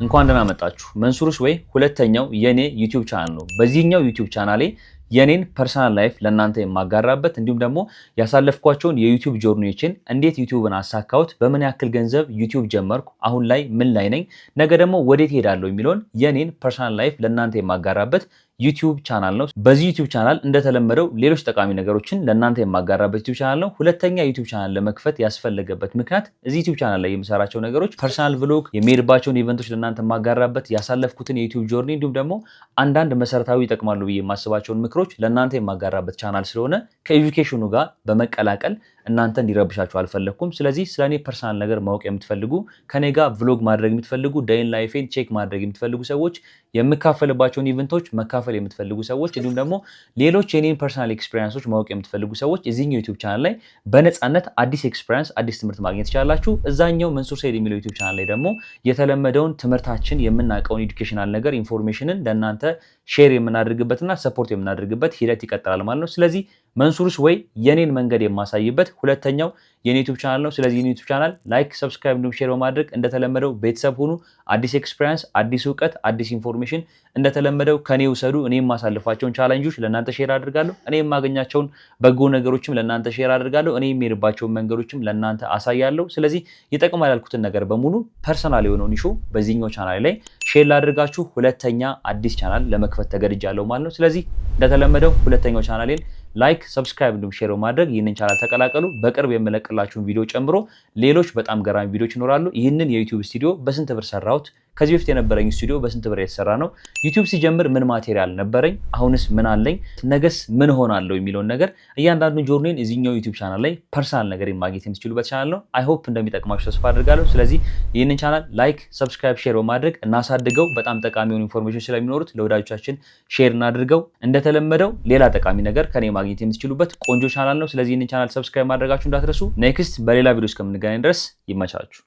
እንኳን ደህና መጣችሁ። መንሱርስ ወይ ሁለተኛው የኔ YouTube channel ነው። በዚህኛው YouTube channel ኤ የኔን personal life ለእናንተ የማጋራበት፣ እንዲሁም ደግሞ ያሳለፍኳቸውን የ YouTube journey ዎችን፣ እንዴት YouTube ን አሳካሁት፣ በምን ያክል ገንዘብ YouTube ጀመርኩ፣ አሁን ላይ ምን ላይ ነኝ፣ ነገ ደግሞ ወዴት ሄዳለሁ የሚለውን የኔን personal life ለእናንተ የማጋራበት YouTube channel ነው። በዚህ YouTube channel እንደተለመደው ሌሎች ጠቃሚ ነገሮችን ለእናንተ የማጋራበት YouTube channel ነው። ሁለተኛ YouTube channel ለመክፈት ያስፈለገበት ምክንያት እዚህ YouTube channel ላይ የምሰራቸው ነገሮች personal vlog፣ የምሄድባቸውን event ኦች ለእናንተ የማጋራበት፣ ያሳለፍኩትን የ YouTube journey፣ እንዲሁም ደግሞ አንዳንድ መሰረታዊ ይጠቅማሉ ብዬ የማስባቸውን ምክሮች ለእናንተ የማጋራበት ቻናል ስለሆነ ከ education ኑ ጋር በመቀላቀል እናንተ እንዲረብሻችሁ አልፈለግኩም። ስለዚህ ስለ እኔ personal ነገር ማወቅ የምትፈልጉ፣ ከኔ ጋር vlog ማድረግ የምትፈልጉ፣ day in life ኤን check ማድረግ የምትፈልጉ ሰዎች፣ የምካፈልባቸውን event ኦች መካፈል የምትፈልጉ ሰዎች፣ እንዲሁም ደግሞ ሌሎች የኔን personal experience ኦች ማወቅ የምትፈልጉ ሰዎች እዚህኛው YouTube channel ላይ በነፃነት አዲስ experience፣ አዲስ ትምህርት ማግኘት ትችላላችሁ። እዛኛው መንሱር ሰይድ የሚለው YouTube channel ላይ ደግሞ የተለመደውን ትምህርታችን፣ የምናውቀውን educational ነገር፣ information ን ለእናንተ share የምናደርግበትና support የምናደርግበት ሂደት ይቀጥላል ማለት ነው። ስለዚህ መንሱርስ ወይ የኔን መንገድ የማሳይበት ሁለተኛው የኔ YouTube channel ነው። ስለዚህ የኔ YouTube channel like፣ subscribe እንዲሁም share በማድረግ እንደተለመደው ቤተሰብ ሁኑ። አዲስ experience፣ አዲስ እውቀት፣ አዲስ information እንደተለመደው ከኔ ውሰዱ። እኔ የማሳልፋቸውን challenge ኦች ለእናንተ share አድርጋለሁ። እኔ የማገኛቸውን በጎ ነገሮችም ለእናንተ share አድርጋለሁ። እኔ የምሄድባቸውን መንገዶችም ለእናንተ አሳያለሁ። ስለዚህ ይጠቅማል ያልኩትን ነገር በሙሉ personal የሆነውን issue በዚህኛው ቻናል ላይ share ላድርጋችሁ። ሁለተኛ አዲስ ቻናል ለመክፈት ተገድጃለሁ ማለት ነው። ስለዚህ እንደተለመደው ሁለተኛው channel ኤን like፣ subscribe እንዲሁም share በማድረግ ይህንን ቻናል ተቀላቀሉ። በቅርብ የምለቅላችሁን ቪዲዮ ጨምሮ ሌሎች በጣም ገራሚ ቪዲዮዎች ይኖራሉ። ይህንን የ YouTube ስቱዲዮ በስንት ብር ሰራሁት? ከዚህ በፊት የነበረኝ ስቱዲዮ በስንት ብር የተሰራ ነው? YouTube ስጀምር ምን material ነበረኝ? አሁንስ ምን አለኝ? ነገስ ምን ሆናለሁ የሚለውን ነገር እያንዳንዱን journey ን እዚህኛው YouTube channel ላይ personal ነገር ማግኘት የምትችሉበት ቻናል ነው። I hope እንደሚጠቅማችሁ ተስፋ አድርጋለሁ። ስለዚህ ይህንን channel like፣ subscribe፣ share በማድረግ እናሳድገው። በጣም ጠቃሚ የሆኑ information ስለሚኖሩት ለወዳጆቻችን share እናድርገው። እንደተለመደው ሌላ ጠቃሚ ነገር ከኔ ማግኘት የምትችሉበት ቆንጆ ቻናል ነው። ስለዚህ ይህንን channel subscribe ማድረጋችሁ እንዳትረሱ። Next በሌላ ቪዲዮ እስከምንገናኝ ድረስ ይመቻችሁ።